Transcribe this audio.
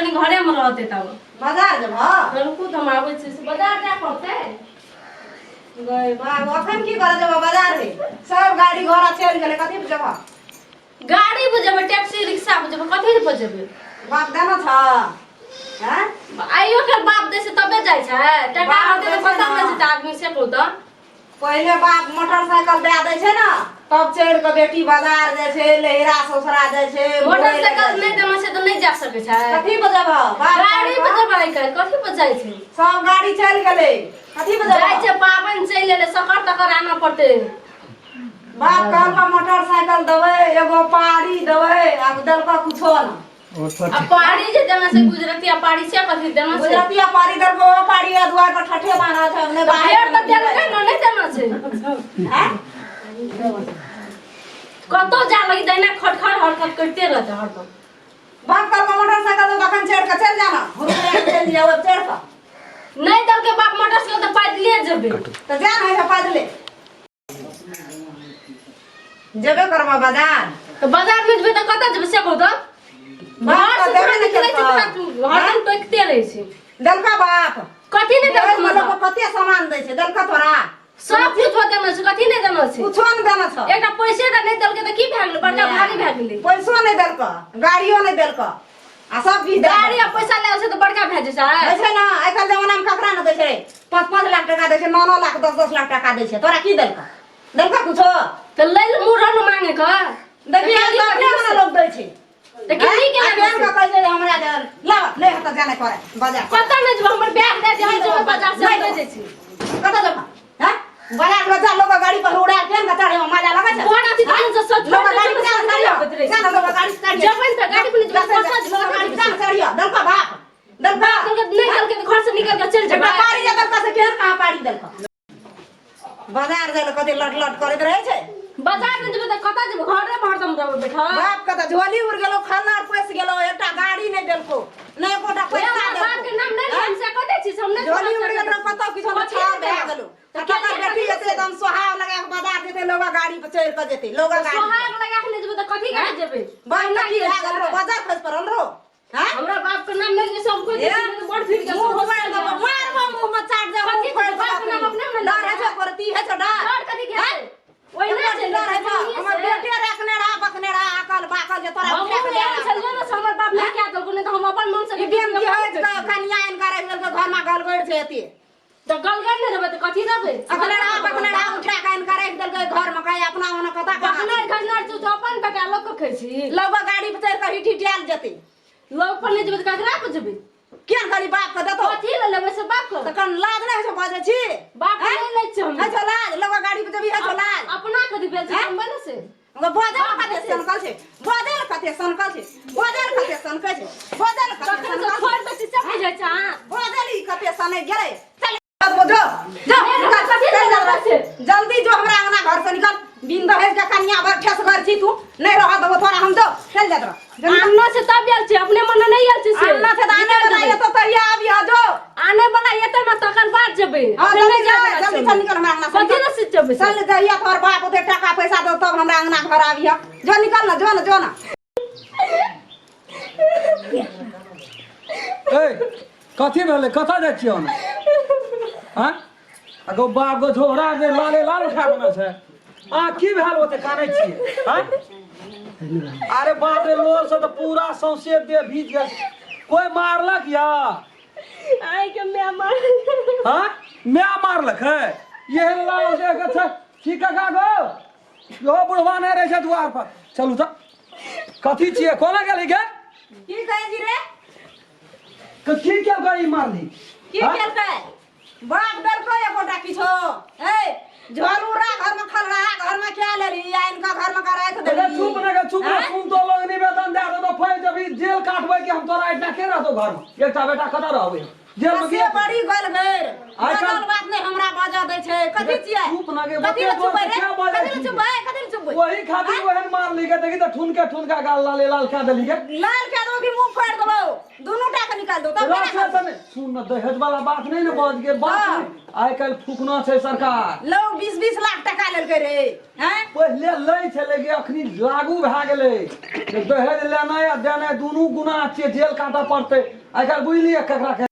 कनि घरे में रहते तब। बाजार जेबह? रुकू तऽ हम आबै छी से बाजार जाय पड़तै। गई बाप, अखन की करे जेबह बाजार रे? सब गाड़ी घोड़ा चलि गेलै, कथी पर जेबह? गाड़ी पर जेबै, टैक्सी रिक्शा पर जेबै, कथी पर जेबै? बाप देना छ? हैं? आइयो के बाप दै छै तबे जाइ छै। टका बाप रहतै तऽ दै छै कतऽ ने। नहि जेतै आदमी से कहू तऽ। पहिले बाप मोटरसाइकिल दए दै छै ने, तब चढ़ि कऽ बेटी बाजार जाइ छै, लहिरा ससुरा जाइ छै। मोटरसाइकिल नहि देना छै तऽ नहि जा सकै छै। कथी पर जेबह? बाप गाड़ी पर जेबै आइ काल्हि, कथी पर जाइ छै? सब गाड़ी चलि गेलै, कथी पर जाइ जेबह? छै, पाबनि चलि एलै, सकर तकर आनऽ पड़तै। बाप कहलका मोटरसाइकिल देबै, एगो पारी देबै, आ देलका कुछो ना। आ पारी जे देना छै गुजराती आ पारी से कथी देना छै? गुजरातिया पारी देलको, ओ पारी आ दुआर पर ठठे बान्हल छै, नहि बाहर। फेर तऽ देलकै ने, नहि देना छै। हैं? कतौ जा लगी दहिना खटखट हरकत करिते रहतै हरदम। बाप कहलको मोटरसाइकिल देबै, तखन चढ़ि कऽ चलि जाना, हुरहुरे चलि जाओ चढ़ि कऽ। नहि देलकै बाप मोटरसाइकिल तऽ पैदले जेबै। तऽ जा ने होइ छै पैदले जेबे करबऽ बाजार। तऽ बाजार नहि जेबै तऽ कतऽ जेबै से कहू तऽ? बाप घर से तऽ देबे जखन ने निकलै छै केलकै। तऽ हरदम टोकिते रहै छै। देलका बाप? कथी नहि देलकै? दहेज में लोक कते सामान दै छै, देलका तोरा? सब कुछ देने छै, कथी नहि देने छै? कुछो नहि देने छौ। एकटा पैसे टा नहि देलकै तऽ की भए गेलै? बड़का भारी भए गेलै। पैसो नहि देलका, गाड़ियो नहि देलका, आ सब किछु दए गाड़ी आ पैसा ले छै तऽ बड़का भए जाइ दै छै। छै ने। आइ काल्हि जमाना मे ककरा ने दै छै? 5-5 लाख टका दै छै, 9-9 लाख, 10-10 लाख टका दै छै। तोरा की देलका? देलका कुछो? तऽ लै लए मुँह रहल मांगे के। देखिए, तऽ अपने मने लोक दै छै। तऽ केली आ केना केहन के कहै छै जे हमरा जे लाब नहि हेतऽ, जाने करे बाजार। कतऽ नहि जेबै, हमर बैग दए दे, हम जेबै बाजार से। नहि नहि जाइ छी। कतऽ जेबऽ? हैं? बाजार में जा, लोग गाड़ी पर उड़ा केहन के चढ़े में मजा लगै छै? बड़ अथी तखन से सच लोग गाड़ी पर चढ़ियो, जा ने, लोग गाड़ी पर चढ़ियो। जेबै ने तऽ गाड़ी पर नहि जेबै, कतऽ जेबै? लोग गाड़ी पर चढ़ियो। देलका बाप? देलका? नहि देलकै तऽ घर से निकल के चलि एकटा जेबै। पारी जे देलका से केहन कहाँ पारी देलका? बाजार जाइ लए कते लट लट करैत रहै छै। बाजार नहि जेबै तऽ कतऽ जेबै? घरे पर हरदम रहबै बैठल। बाप के तऽ झोली उड़ गेलो, खल्लर पैस गेलो, एकटा गाड़ी नहि देलको, नहि एकोटा पैसा हमर बाप के देलको। नाम नहि हम से कह दै छी, से हम नहि। झोली उड़ गेल रहो, कतौ किछो नहि, छाव भए गेलो। तऽ आ तकर बेटी जेतै एकदम सोहाग लगा के बाजार जेतै, लोग गाड़ी पर चढ़ि कऽ जेतै, लोग गाड़ी पर। सोहाग लगा के नहि जेबै तऽ कथी के जेबै? बाप के की भए गेल रहो? बाजार खसि पड़ल रहो? हैं? हमरा बाप के नाम नहि से हम कोई ए? बड़ फिर के मुँह फाड़ि देबो, मारबो मुँह में चाट देबो, कथी मुँह फाड़ि बाप के देबो। नाम अपने ने डर होइ छौ करती, होइ छौ डर? डर कथी के हेतै? ओहि नहि छै। डर होइ छौ? हमर बेटे रखने रहा, बकने रहा, अकल बाकल जे तोरा हम उठा के एहन छलियै ने से हमर बाप नहि कए देलको, नहि तऽ हम अपन मन से ई बेन बिहैज के कनिया इनका रखि देलकै, घर में गलगड़ छै एते। तऽ गलगड़ नहि देबै तऽ कथी देबै? अखने रहा, बकने रहा, उठा के इनका रखि देलकै घर में, कहे अपना ओना कता कहाँ। बकनार खजनार तू तऽ अपन बेटा लोक के खाइ छी। लोग गाड़ी पर चढ़ि कऽ हिट हिटियाल जेतै। लोक पर नहि जेबै तऽ ककरा पर जेबै? किया कहली बाप के देतौ? कथी लए लेबै से बाप के? तखन लाज नहि होइ छौ बजै छी? बाप के नहि लै छै हम। होइ छौ लाज? लोग गाड़ी पर जेबही, होइ छौ लाज? अपना कथी भेल छै कमबै ने से। बजल कते सनकल छै, बजल कते सनकल छै, बजल कते सनकै छै, बजल कते तखन से सनकल छै। छोड़ि दै छी से बुझै छै अहाँ। बजल ई कते सनक गेलै। चल जो, जो, निकल, कथी चल लए जा। छै? जल्दी जो, हमरा अंगना घर से निकल। बिन दहेज के कनिया भर ठेस घर छी तू, नहीं रह देबो तोरा हम। जो, चल जात रह, जल्दी। आनना छै तब आयल छै, अपने मने नहि आयल छै से। आनना छै तऽ आने वाला एतो तहिया आबी जो। आने वाला एतै ने तखन बाद जेबै। हाँ, अपने जल्दी नहि जा, जाय जल्दी चल, निकल हमरा अंगना से। कथी लए से जेबै से? चल, जहिया तोहर बाप ओते टाका पैसा दो तब हमरा अंगना घर आबिह। जो, निकल ना, जो ना, जो ना। ए, कथी भेलै? कतऽ जाइ छियै हम? आँय, आ गो बाप गो, झोरा जे लाले लाल उठा देने छै। आ की भेल, ओते कानै छियै? आँय, अरे बाप रे, लोर से तऽ पूरा सौंसे देह भीज गेल। कोइ मारलक या? आइ के माय मार। हाँ, माय मारलक है? एहन लाल देह के छै की काका गो? यो बुढ़वा नहि रहै छै दुआर पर। चलू तऽ, कथी छियै? कोना गेली गे? की कहै छी रे? की केलकै ई मारली? की हाँ? केलकै? बाप देलको एकोटा किछो? ए झोलूरा घर में खलरा घर में क्या लेली आ इनका घर में कराय के अरे देली? चुप ना गे, चुप ना। आँय? सुन तो लोग निवेदन दे दो तो फैल जबी, जेल काटबै कि हम तोरा एहिठिना के रहतौ घर में? एकटा बेटा कतऽ रहबै जेल में? से की बड़ी गल गैर आइ काल्हि- गल बात नहीं हमरा बाजा दै छै। कथी छियै? चुप ना गे, कथी ले बते चुप रे? क्या बाजै कथी ले छी? चुप है? कथी ले चुप? वही खातिर ओहन मारली गे। देखी तऽ, ठुनके ठुनका गाल लाले लाल कए देली गे। लाल के देबो कि मुंह फाड़ देबो, दुनू टा के निकाल। निकाल दो तब राखे केना से नहि सुन ने दहेज वाला बात नहि ने बज गे बात हाँ। नहि। आइ काल्हि फूकना छै सरकार लोग 20 20 लाख टका लेलकै रे हैं पहिले लै छलै कि अखनी लागू भए गेलै जे दहेज लेनाइ आ देनाइ दुनू गुनाह छियै जेल काटऽ पड़तै आइ काल्हि बुझलियै ककरा के।